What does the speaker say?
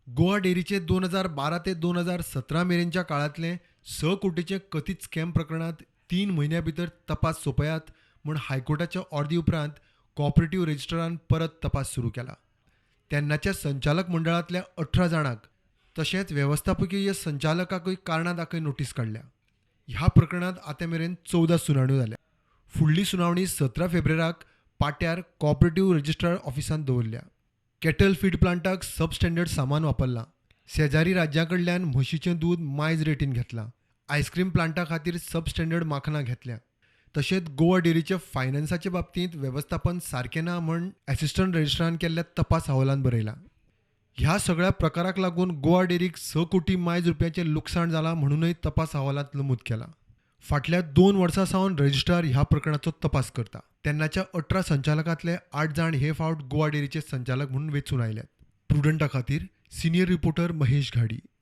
गोवा डेरीचे 2012 ते 2017 मेरेनच्या काळांतलें 6 कोटीचें कथीत स्कॅम प्रकरणांत 3 म्हयन्यां भितर तपास सोंपयात म्हूण हायकोर्टाच्या ऑर्दी उपरांत कॉपरेटिव्ह रजिस्ट्रारान परत तपास सुरू केला. तेन्नाच्या संचालक मंडळांतल्या 18 जाणांक तशेंच वेवस्थापकीय संचालकाकूय कारणां दाखय नोटीस काडल्या. ह्या प्रकरणांत आतां मेरेन 14 सुनावण्यो जाल्या. फुडली सुनावणी 17 फेब्रेराक पाट्यार कॉपरेटिव्ह रजिस्ट्रार ऑफिसांत दवरल्या. कॅटल फीड प्लांटाक सबस्टँडर्ड सामान वापरलां. शेजारी राज्यां कडल्यान म्हशीचें दूद मायज रेटीन घेतलां. आयस्क्रीम प्लांटा खातीर सबस्टँडर्ड माखनां घेतल्या. तशेंच गोवा डेरीच्या फायनान्साचे बाबतींत वेवस्थापन सारकें ना म्हण एसिस्टंट रजिस्ट्रारान केल्ल्या तपास अहवालान बरयलां. ह्या सगळ्या प्रकाराक लागून गोवा डेरीक 6 कोटी मायज रुपयांचें लुकसाण जालां म्हणूनय तपास अहवालांत नमूद केलां. फाटल्या 2 वर्सां सावन रजिस्ट्रार ह्या प्रकरणाचो तपास करता. तेन्नाच्या 18 संचालकांतले 8 जाण हे फावट गोवा डेरीचे संचालक म्हणून वेंचून आयल्यात. प्रुडंटा खातीर सिनियर रिपोर्टर महेश घाडी.